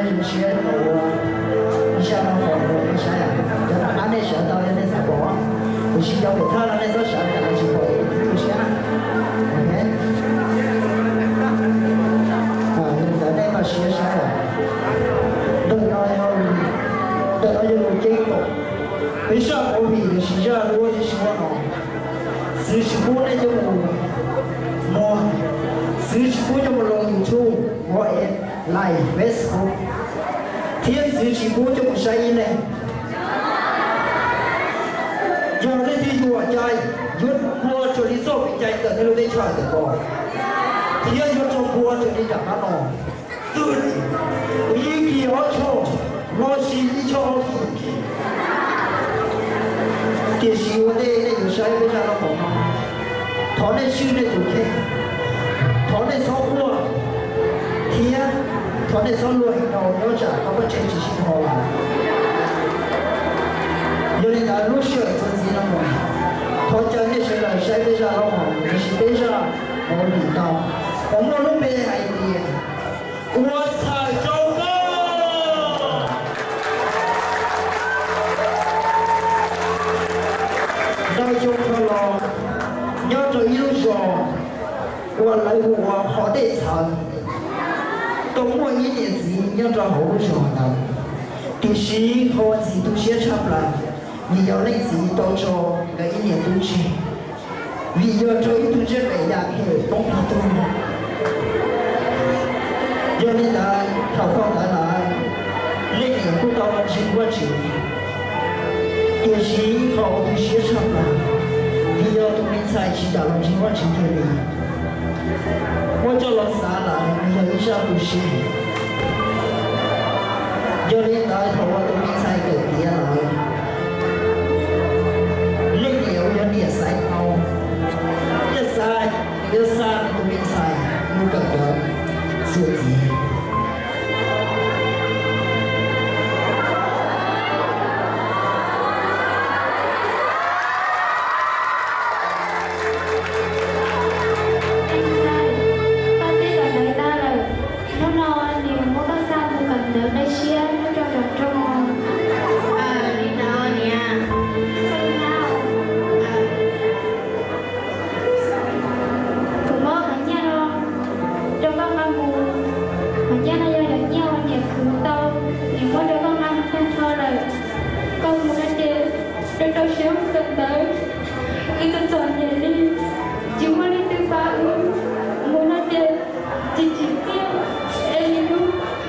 Zoo siab ua ib zaj no pom ua nej saib, cov tom qab nej sawv tau yog nej xav pom, tiam sis cov pem thawj no nej txhob sawv, cov no tsis pom tus siab na. Ok, ntawd nej tau siab saib lawm. Ntawm no yog, ntawm no yog lus ceeb toom, peb zaj movie tiam sis zaj duab thiab suab no. Txwv tsis pub nej coj mus muag, txwv tsis pub coj mus los YouTube, WhatsApp, Line, Facebook, thiab txwv tsis pub coj mus saib ib leeg. Yog leej twg yuam cai, yuav npua raws li txoj kev cai ntawm nej lub teb chaws ntawm ko, thiab yuav raug npua raws li nram qab no. Twb ib kis ob choj, los sis ib choj ob kis. Tiam sis ua ntej nej yuav saib peb zaj loj hauv no, thov nej tswj nej tus kheej, thov nej txhob quaj, thiab thov nej txhob luag heev rau nyob tsam koj poj tsev tsis sib ho lawm. Yog li ntawd lub sij hawm txuas ntxiv no mus, thov caw nej sawv daws saib peb zaj loj hauv no, tiam sis peb zaj movie no, uas muaj lub npe hais tias Ua txhawm rau koj. Ntau xyoo dhau los, nyob rau ib lub zos uas lawv hu ua Qhov Dej Txhawv, tau muaj ib niam txiv nyob rau hauv lub zos ntawd, tiam sis qhov uas ntxim tu siab tshaj plaws, nws yog leej txiv tau tso nkawd ib niam tub tseg, vim yog raug ib tug ntsej pem ya phem poob plig tuag. Yog li ntawd thaum tau ntawd lawm, leej niam kuj tau los ntseeg Vajtswv, tiam sis qhov uas tu siab tshaj plaws, vim yog tus me ntxhais tsis kam los ntseeg Vajtswv kiag li. Muab coj los xav lawm nws yog ib zaj tu siab. Yog li ntawd thaum uas tus me ntxhais kawm tiav lawm, leej niam uas yog niam xaiv tau, thiaj xav, thiaj xa nws tus me ntxhais mus kawm ntawv txuas ntxiv. Koj twb kawm ntawv tag lawm, hnub no niam muab koj xa mus kawm ntawv dej siab nyob rau nram nroog. Li ntawd niam. Kuv muab qhov nyiaj no rau koj nqa mus. Qhov nyiaj no yog cov nyiaj uas niam khwv tau, niam muab rau koj nqa mus tag nrho lawm. Koj mus no ces rau rau siab mus kawm ntawv, wb txom txom nyem li, tsis muaj leej twg pab wb. Mus no ces tsis tsim txiaj, es hnub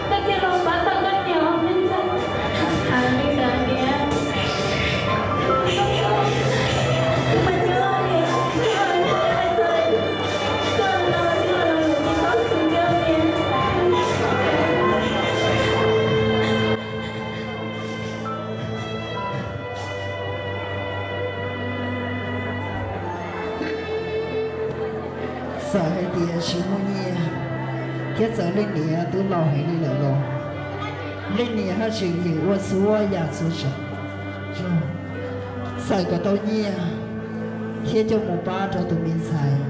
koj thiaj los pab tau koj niam os me ntxhais. Li ntawd niam. Txawm hais tias tsis muaj nyiaj, thiab txawm leej niam twb laus heev li lawm los, leej niam haj tseem yeem ua txhua yam txhua tsav txawm kom tau nyiaj thiab coj mus pab rau tus me ntxhais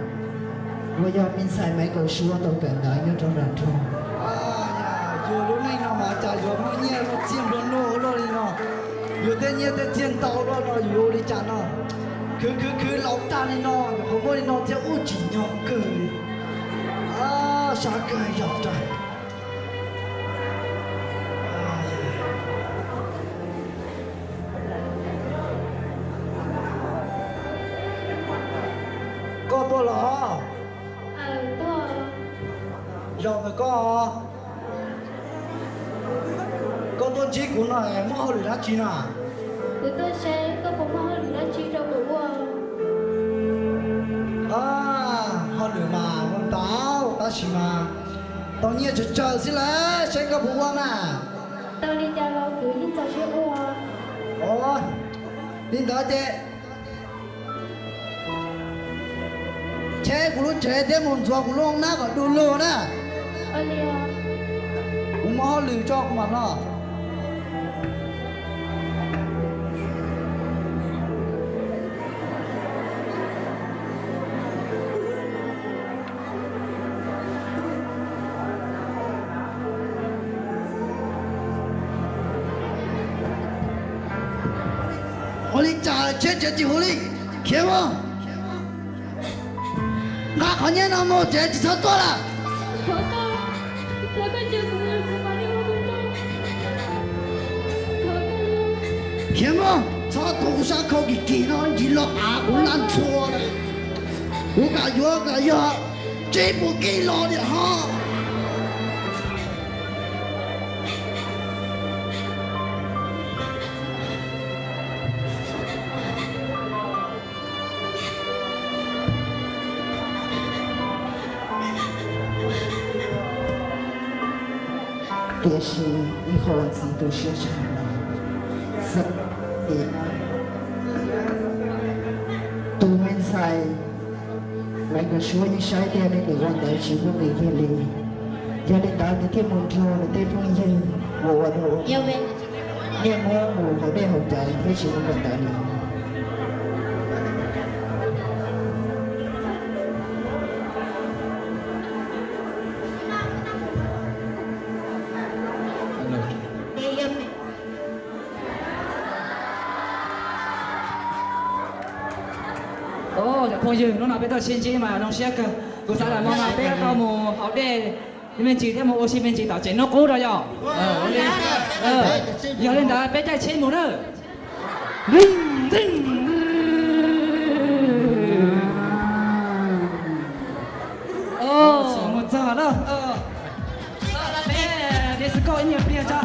uas yog me ntxhais Maiv Kaum Suab tau kawm ntawv nyob rau nram nroog. Yus lub neej no mas cas yuav muaj nyiaj muaj txiaj nplua nuj ua luaj li no. Yus tej nyiaj tej txiaj ntau luaj no yus ua li cas no. Khwv khwv khwv laus tag li no, nyuam qhuav muaj li no thiab ub tsim nyog kawg li. Sab kawg yog rag. Koj tuaj los? Zaum ntawm koj, koj tuaj ntsib kuv no muaj hauj lwm dab tsi na? Kuv tuaj saib koj puas muaj hauj lwm dab tsi rau kuv ua. Hauj lwm mas muaj ntau tab sis mas tau nyiaj tsawg tsawg xwb lawm, saib koj puas ua na. Tau li cas los kuv yeej txaus siab ua. Li ntawd ces cheb kuv lub tsev thiab mus ntxuav kuv lub hoob nab kom du lug na. Kuv muaj hauj lwm tso kuv mam los. Ua li cas tsheb tsev tsis huv li? Khiav mus! Nqa qhov nyiaj no mus, tsev tsis txhob tuaj lawm. Khiav mus, txhob tu kuv sab khau kim kim no ntsis los av kuv laj ntxhua. Kuv kam yuav kom yog tsib puas kis los niam hlob. Tiam sis ib qho ntxiv tu siab tshaj no, tus me ntxhais Maiv Kaus Suab yeej saib tias leej niam ua ntawd tsis muaj nqis kiag li. Yog li ntawd nws thiaj mus nrog nws tej phooj ywg mus ua niaj hnub mus haus dej haus cawv thiab tsis ua kawm ntawv li. Cov phooj ywg, hnub no peb tuaj sib ntsib mas zoo siab kawg. Kuv xav tias hmo no peb tau mus haus dej me ntsis thiab mus ua si me ntsis tom tsev hnub qub rau yom. Yog li ntawd peb caij tsheb mus nawb. Mus txog lawm. Peb disco ib nyuag pliag tso.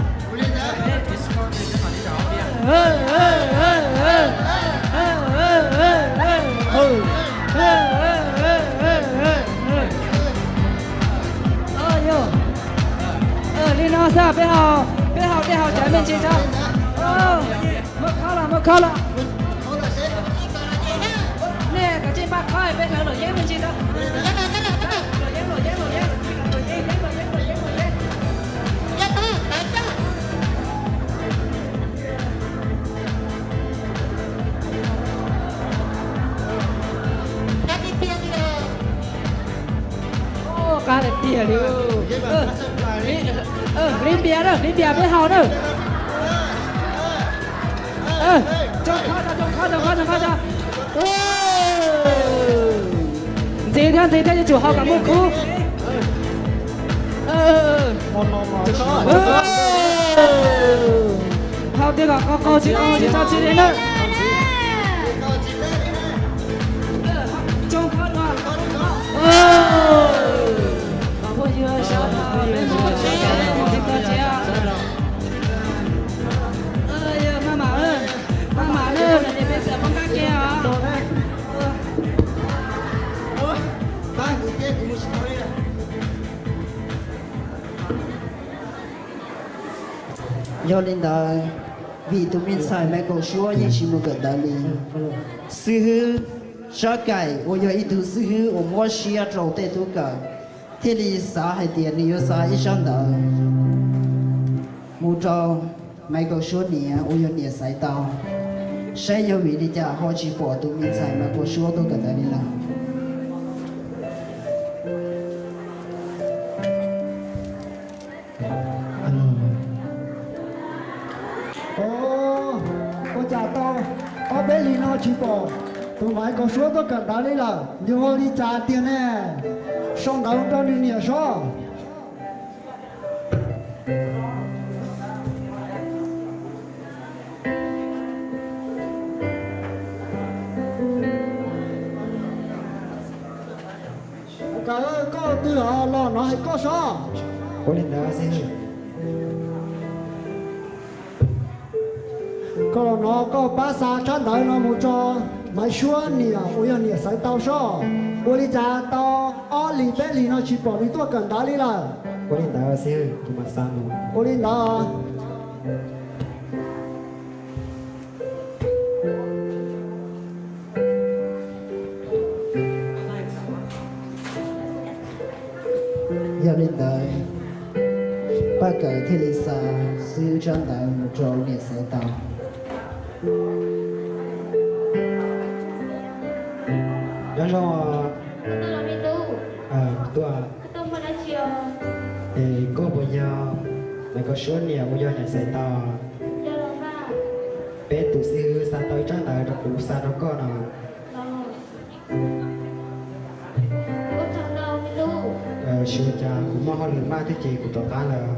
Li no xwb, peb haus, peb haus dej haus cawv me ntsis tso. Muab khob los, muab khob los. Nej kav tsij npaj khob, peb hlawv luam yeeb me ntsis tso. Luam yeeb, luam yeeb, luam yeeb, luam yeeb, luam yeeb, luam yeeb, luam yeeb, luam yeeb. Qab tiag tiag li. Liv npias na, liv npias peb haus na. Tsoo khob, tsoo khob, tsoo khob, tsoo khob tso. Ntxiv thiab, ntxiv thiab, yuav tsum haus kom muaj khub. Haus tias kom qaug qaug tsis qaug tsis tso tsis li na. Tsoo khob dua. Phooj ywg sawv daws, peb mus tsis tau tsiab. Maj mam, maj mam na, no ces peb txawm poob qab ke os. Yog li ntawd, vim tus me ntxhais Maiv Kaus Suab yeej tsis mus kawm ntawv li, xib hwb Tsab Kaim uas yog ib tug xib hwb uas muab siab rau tej tub kawm thiaj li xav hais tias nws yuav xa ib tsab ntawv mus rau Maiv Kaus Suab niam uas yog niam Xaiv Tau, saib yog vim li cas ho tsis pom tus me ntxhais Maiv Kaus Suab tuaj kawm ntawv li lawm. Ua cas tau ob peb hlis no tsis pom tus Maiv Kaus Suab tuaj kawm ntawv li lawm, yog ua li cas tiag ne? Sau ntawv rau nws niam sob. Koj twg los no hais koj sob. Ua li ntawd xwb. Koj los no koj pab xa tsab ntawv no mus tso Maiv Suab niam uas yog niam Xaiv Tau sob. Ua li cas tau ob hlis peb hlis no tsis pom nws tuaj kawm ntawv li lawm. Ua li ntawd xwb, tus mam xa mus. Ua li ntawd. Yog li ntawd, Paj Kawm thiaj li xa xwb tsab ntawv mus rau niam Xaiv Tau. Nyob zoo, tuaj, es koj puas yog Maiv Kaus Suab niam uas yog niam Xaiv Tau? Tus xib hwb xa tau ib tsab ntawv rau kuv xa rau koj no. Sua cas kuv muaj hauj lwm maj thiab ces kuv rov qab lawm.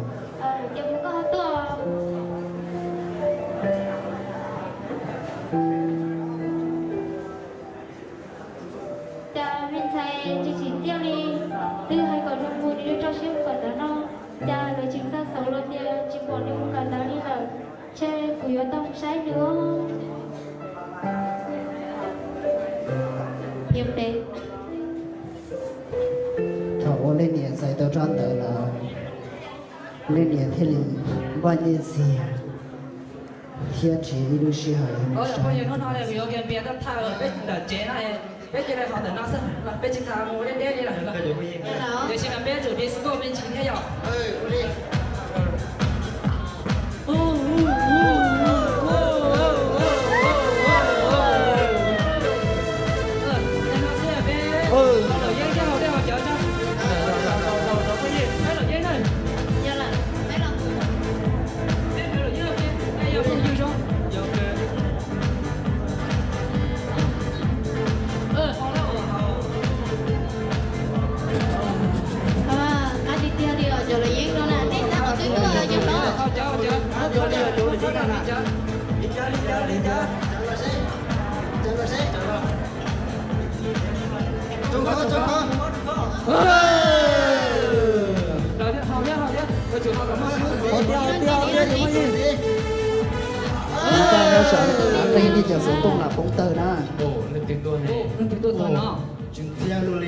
Cas me ntxhais tsis tsim txiaj li, twb hais kom nws mus nws rau siab mus kawm ntawv no, cas lawv tseem xa xov los tias tsis pom nws mus kawm ntawv li lawm, ntshe kuv yuav tau mus saib nws. Thaum uas leej niam txais tau tsab ntawv lawm, leej niam thiaj li npaj nyiaj txiag thiab nrhiav ib lub sij hawm mus saib. Peb cia li ho ntawm no xwb, peb tsis tas mus deb deb li lawm. Tiam sis mas peb yuav tsum disco me ntsis thiab yom. Qab tiag tiag li os, cov lawv yeeb no na, nej xav kom twb tuaj yog los. Ib tag nyob sawv ntawm no, qhib nej cov xov tooj lam poob tawg na. Leej twg tuaj no? Tsw ntxhiab luaj li.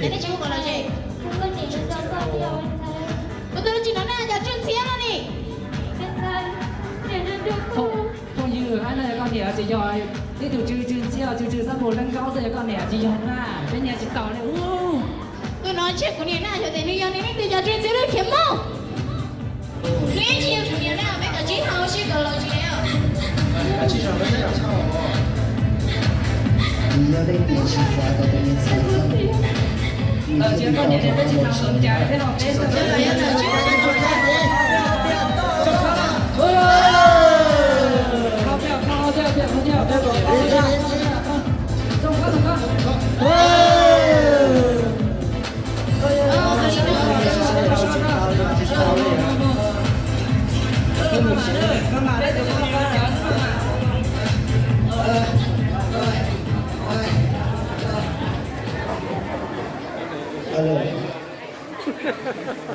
Kuv tuaj tsis no na, cov tsw ntxhiab no ni. Phooj ywg, ab, no yog koj niam tsis yog? Ib tug tsw tsw ntxhiab tsw tsw xab npum leej nkaub xwb yog koj niam tsis yog na, peb nyiam tsis tau li. Tus no ntshe kuv niam na, xyov tias nws yog nws leej twg cov tsw ntxhiab lub khiav mus. Nws yeej tsis yog kuv niam na, peb kav tsij hau sib koom los tsis yog. Nws yog leej niam tsis xav kom tus me ntxhais txawj.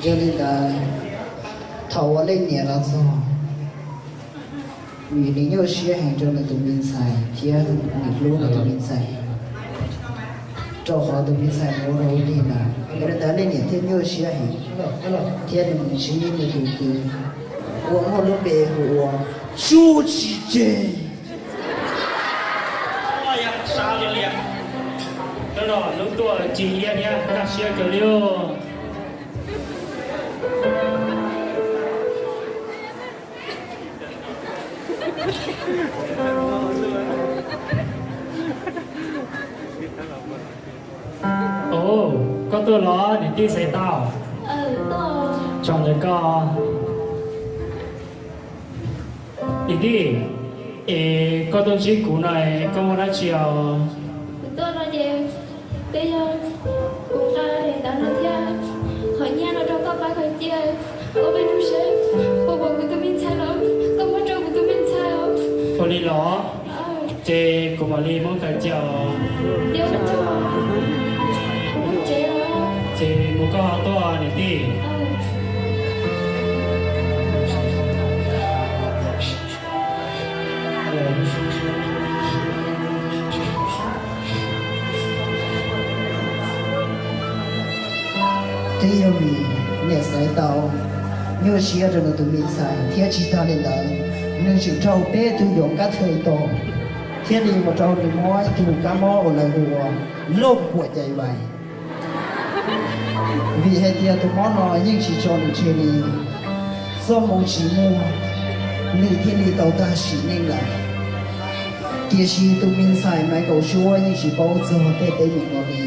Yog li ntawd, thaum uas leej niam los txog, vim nws nyuaj siab heev rau nws tus me ntxhais thiab nws hlub nws tus me ntxhais, rau qhov tus me ntxhais mus ua rau ub lig lawm. Yog li ntawd leej niam thiaj nyuaj siab heev thiab nws mus ntsib nws tus kwv uas muaj lub npe hu ua Tsuj Tsis Tseg. Lub tuaj tsis iab thiab kaj siab kawg li. Koj tuaj los niam tij xaiv tau. Tsaug ntawm koj. Niam tij, es koj tuaj ntsib kuv no koj muaj dab tsi os? Kuv tuaj no ces twb yog kuv nqa daim ntawv no thiab qhov nyiaj no rau koj pab khaws cia ua peb hnub seb puas pom kuv tus me ntxhais los koj muab rau kuv tus me ntxhais os. Ua li los? Ces kuv mam li muab khaws cia os. Ces mus koj tuaj niam tij. Twb yog vim niam xaiv tau nyuaj siab rau nws tus me ntxhais thiab tsis tag li ntawd, nws tseem raug peb tug yuav nkab thawj tog, thiaj li mus rau nws muab ib tug kab mob uas lawv hu ua loj kuam cai vais. Vim hais tias tus mob no yeej tsis tso nws tseg li, txoj hmoo tsis muaj, nws thiaj li tau tag sim neej lawm. Tiam sis tus me ntxhais Maiv Kaum Suab yeej tsis paub txog tej teeb meem no li.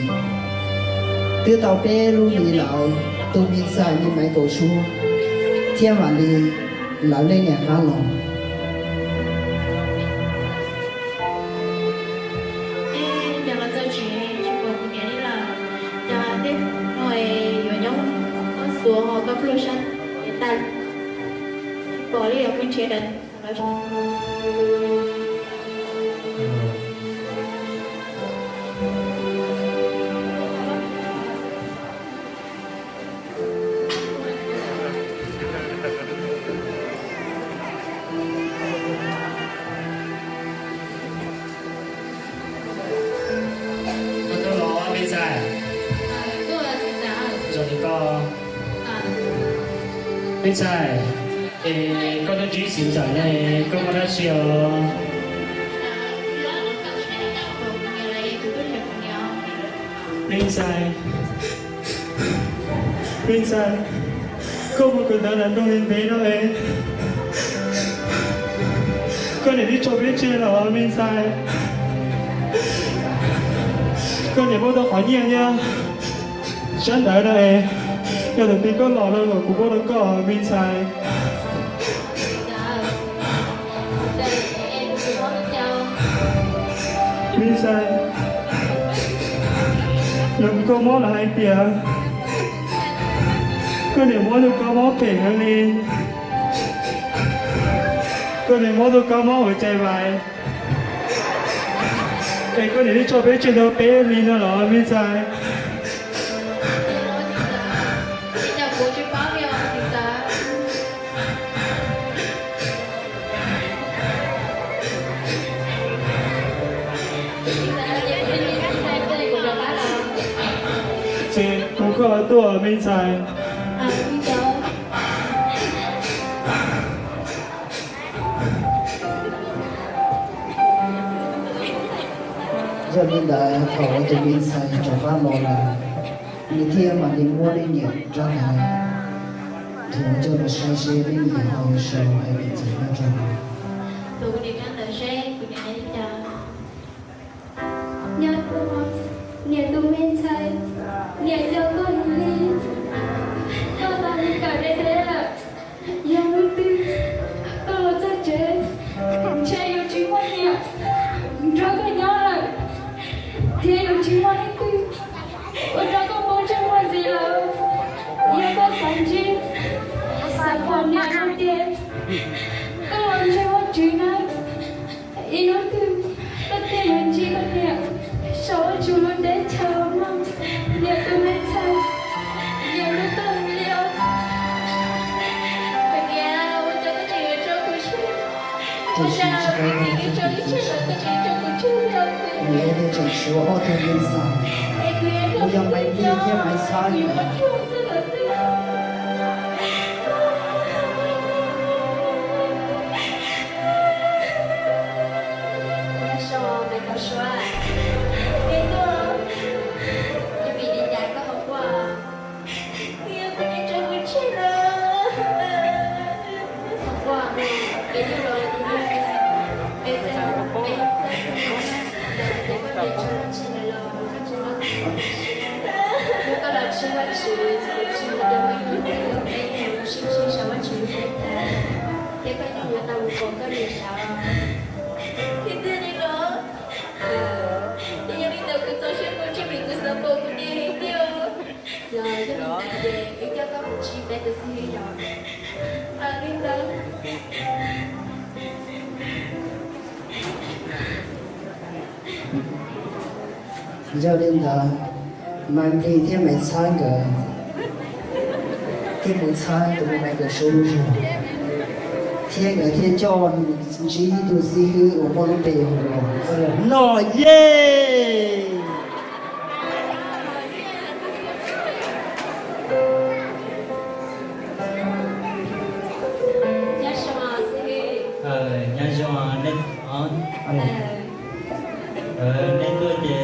Twb tau peb lub hlis lawm, tus me ntxhais me Maiv Kaum Suab thiaj mam li lawv leej niam qab los. Yog peb nrhiav ntawd. Koj tuaj los me ntxhais? Zoo li koj. Me ntxhais, es koj tuaj ntsib txiv ntxawm ne, koj muaj dab tsi os? Me ntxhais, me ntxhais, koj mus kawm ntawv nram nroog ntev ntev no es koj niam twb tso peb tseg los me ntxhais. Koj niam muab tau qhov nyiaj thiab tsab ntawv no es yog thaum twg koj los no kom kuv muab rau koj me ntxhais. Me ntxhais, los koj mob los hais tias koj niam muab rau koj mob phem heev li. Koj niam muab rau koj mob huv cai vais, es koj niam twb tso peb tseg tau peb hlis no los me ntxhais. Ces kuv koj tuaj me ntxhais. Yog li ntawd thaum uas tus me ntxhais rov qab los lawm, nws thiaj mam li muab leej niam rab ntawd thuav coj los saib seb leej niam ho sau hais li cas nyob rau. Niam tus me ntxhais, niam yog koj heev li, koj tau mus kawm deb deb lawm. Yog hnub twg koj los txog tsev, ntshe yuav tsis muaj niam nrog koj nyob lawm, thiab yuav tsis muaj leej twg ua rau koj poob ntsej muag ntxiv lawm. Yog koj xav ntsib, xav pom niam no tiag, koj los ntseeg Vajtswv na. Ib hnub twg koj thiaj yuav ntsib koj niam saum Vajtswv lub teb chaws mog, niam tus me ntxhais. Niam lub tog li os. Koj niam, ua cas koj tseem yuav tso kuv tseg? Ua cas kuv txiv twb tso ib tseg lawm koj tseem tso kuv tseg li os? Kuv yog Maiv Nplij thiab Maiv Txhab. Nyob zoo Maiv Taus Suav, koj tuaj, yog vim li cas koj ho quaj? Yog kuv niam tso kuv tseg lawm. Txhob quaj, peb yug los, peb txawj, peb txawj, ces koj niam tso koj tseg lawm los koj tsis txhob, koj los tshwj Vajtswv, tsis yog mus yug peb yug sib ntsib saum Vajtswv lub teb chaws, thiab koj yeej yuav tau mus pom koj niam saud. Thiab tiag li los, yog li ntawd kuv txaus siab mus ntsib vim kuv xav pom kuv niam heev li os. Yog, yog li ntawd ces wb coj koj mus ntsib peb tus xib hwb yom. Li ntawd. Yog li ntawd, Maiv Nplij thiab Maiv Txhab nkawd thiaj mus txhab tus me Maiv Taus Suav lub zog, thiab nkawd thiaj coj nws ntsib tus xib hwb uas muaj lub npe hu ua Noj Yej. Nyob zoo, neb, neb tuaj ces,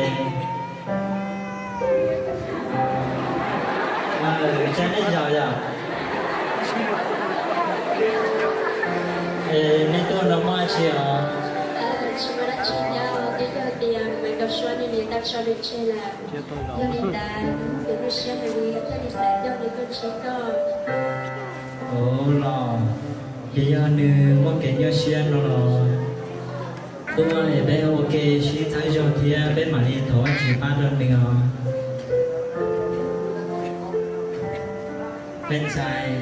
tsab neb zaum yom. Neb tuaj no muaj dab tsi os? Tsis muaj dab tsi nyab, twb yog tias Maiv Taus Suav niam tau tso nws tseg lawm. Yog li ntawd, nws muaj kev nyuaj siab heev li, thiaj li xav coj nws tuaj ntsib koj. Ua los, ces yog nws muaj kev nyuaj siab no los tuaj es peb ua ke sib txhawb zog thiab peb mam li thov Vajtswv pab rau nws os. Me ntxhais,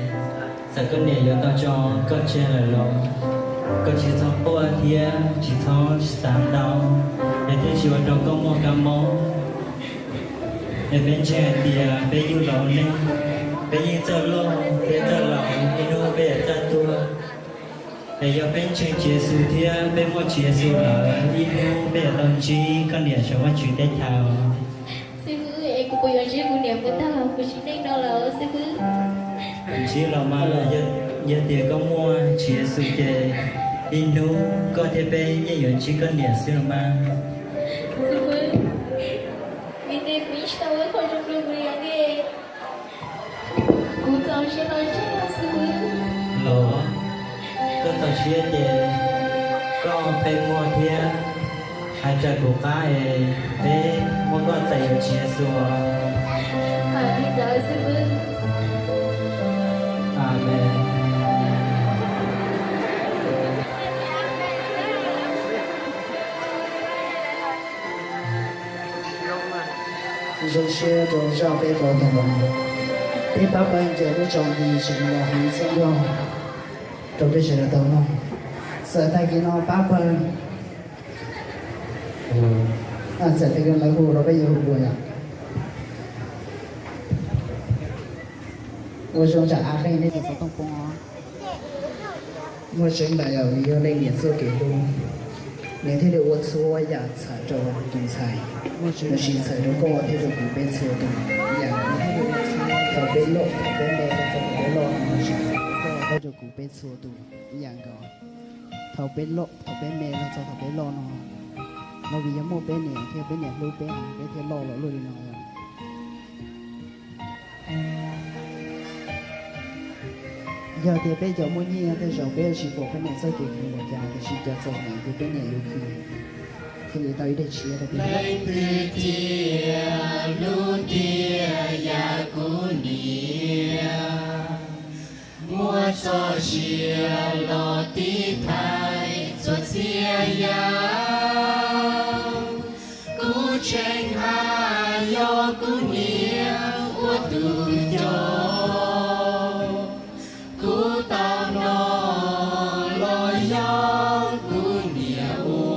Txawm koj niam yuav tau tso koj tseg lawm los koj tsis txhob quaj thiab tsis txhob xav ntau, es thiaj tsis ua rau koj muaj kab mob. Es peb ntseeg hais tias peb yug los neej, peb yeej txawj loj thiab txawj laus, ib hnub peb yuav txawj tuag. Es yog peb ntseeg Tswv Yexus thiab peb muaj Tswv Yexus lawm, ib hnub peb yuav tau ntsib koj niam saum Vajtswv teb chaws. Xib hwb, es kuv puas yuav ntsib kuv niam mus tag kuv sim neej no lawm xib hwb? Ntsib los mas, yog tias koj muaj Tswv Yexus ces ib hnub koj thiab peb yeej yuav ntsib koj niam xwb los mas. Xib hwb, vim tias kuv yeej tsis tau ua qhov zoo rau kuv niam ne. Kuv txaus siab los ntsib koj xwb. Los, koj txaus siab ces koj qheb muag thiab hais rau kuv qab es peb muab koj txais yuav Tswv Yexus. Hais li ntawd xwb. Amees. Zoo siab rau zaj peb tau tau los, peb pab pawg ncaws lub tsaus nti tseem los hu txhawb nrog rau peb sawv daws tau mloog. Txawm tag kis no pab pawg, txawm tag kis no lawv hu los peb yuav hu dua yom. Ua zoo tsam av qeeg nej tus xov tooj poob os. Muaj tseeb ntawd yog vim yog leej niam txoj kev hlub, nws thiaj li ua txhua yam txhawm rau tus ntxhais, lossis txhawm rau koj thiab rau kuv peb txhua tus ib yam nkaus. Thaum peb loj, thaum peb me los txog thaum peb loj no, lossis koj thiab rau kuv peb txhua tus ib yam nkaus. Thaum peb loj, thaum peb me los txog thaum peb loj no, los vim yog muaj peb niam thiab peb niam hlub peb, peb thiaj loj los luaj li no. Yog tias peb cov muaj nyiaj tej zaum peb yuav tsis pom peb niam txoj kev hlub ua cas, tiam sis cov txom nyem ces peb niam yuav khwv thiaj li tau ib daim tshiab rau peb. Leej twg tias hlub tiag yam kuv niam, muab txoj sia los tiv thaiv txhua txhia yam. Kuv tseem hais yog kuv niam ua tus coj, kuv tau hnov los yog kuv niam ua.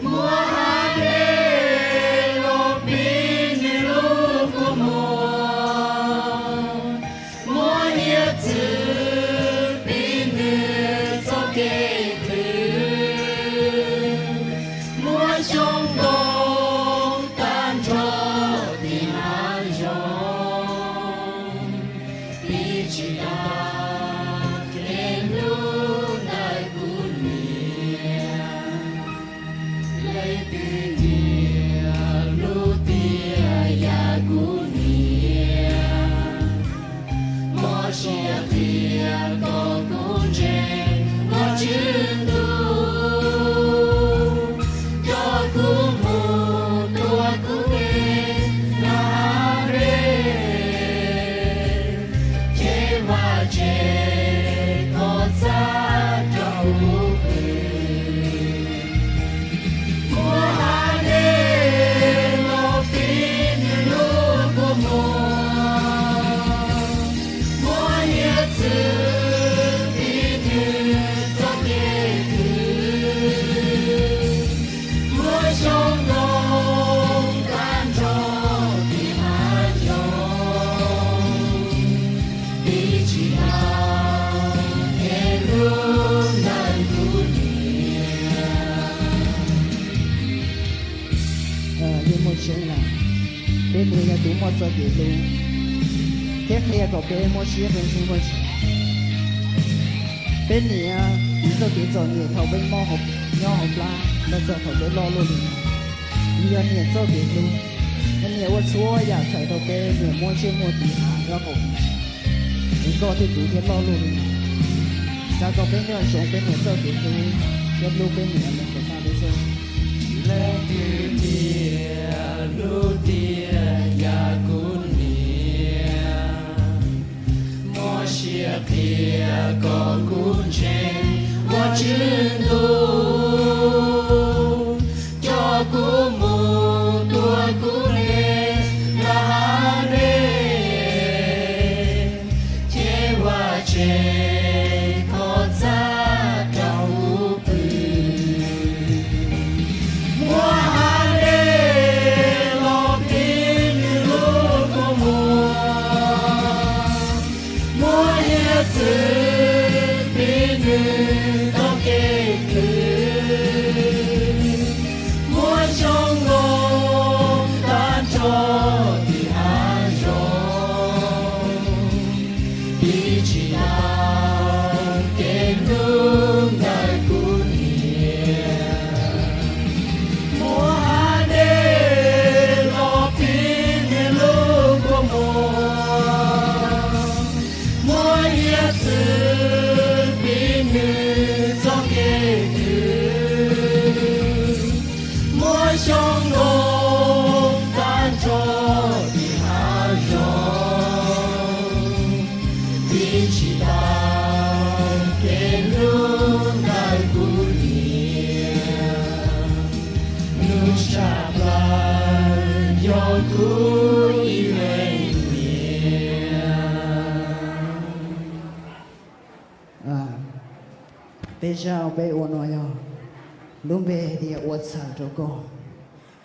Muab hav dej los pib nws lub kua muag, muab hiav txwv pib nws txoj kev khwv, muab xyoob ntoo tag nrho tim hav zoov, pib tsis tau kev hlub ntawm kuv niam. Leej twg tias hlub tiag yam kuv niam, muab siab qhia kom kuv ntseeg Vajtswb ntuj, coj kuv mus tuav kuv tes nram hav dej, cev vaj tse kom txhawb rau kuv qws. Muab hav dej los pib nws lub kua muag, muab hiav txwv pib nws txoj kev khwv, muab xyoob ntoo tag nrho tim hav zoov, pib tsis tau kev hlub ntawm kuv niam. Yeej muaj tseeb na, peb niam yog tus muaj txoj kev hlub thiab qhia kom peb muab siab rau ntseeg Vajtswv. Peb niam tiv txoj kev txom nyem thaum peb mob nyob hauv plab los txog thaum peb loj luaj li no. Vim yog niam txoj kev hlub, niam ua txhua yam txhawm rau peb, niam muab ntsej muag tiv hav nyob qaum, es koj thiab kuv thiaj loj luaj li no. Xav kom peb nco ntsoov peb niam txoj kev hlub thiab hlub peb niam los kom tag peb txoj. Leej twg tias hlub tiag yam kuv niam, muab siab qhia kom kuv ntseeg Vajtswb ntuj, coj kuv mus tuav kuv tes nram hav dej, Txoj kev twg muaj xyoob ntoo tag nrho tim hav zoov, tiv tsis tau kev hlub ntawm kuv niam. Muaj hav dej los pib nws lub kua muag, muaj hiav txwv pib nws txoj kev twg, muaj xyoob ntoo tag nrho tim hav zoov, tiv tsis tau kev hlub ntawm kuv niam. Nws tshaj plaws yog kuv ib leeg niam. Peb zaj peb ua no yog lub npe tias ua txhawm rau koj,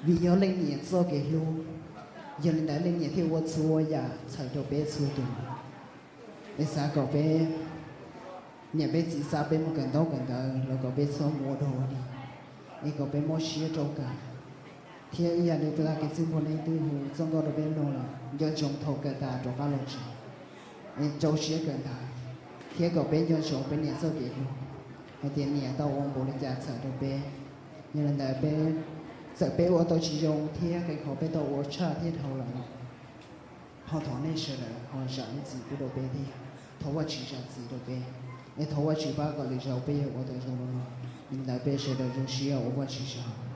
vim yog leej niam txoj kev hlub. Yog li ntawd leej niam thiaj ua txhua yam txhawm rau peb txhua tus. Es xav kom peb niam peb txiv xa peb mus kawm ntaub kawm ntawv los kom peb txhob mus ua dog ua dig, es kom peb muab siab rau kawm. Thiab ib yam li tag kev txwj npua neeb twb hu txoj nkauj rau peb mloog lawm, nco ntsoov thaum kawm tas rov qab los tsev, es rau siab kawm ntawv, thiab kom peb nco ntsoov peb niam txoj kev hlub, hais tias niam tau ua npaum li cas txhawm rau peb. Yog li ntawd peb, txawm peb ua tau tsis zoo thiab qee qhov peb tau ua tshaj thiab dhau lawm los, ho thov nej sawv daws ho zam lub txim pub rau peb thiab, thov Vajtswv zam txim rau peb, es thov Vajtswv pab kom lwm zaus peb yuav ua tau zoo li no. Li ntawd peb sawv daws zoo siab ua Vajtswv tsaug.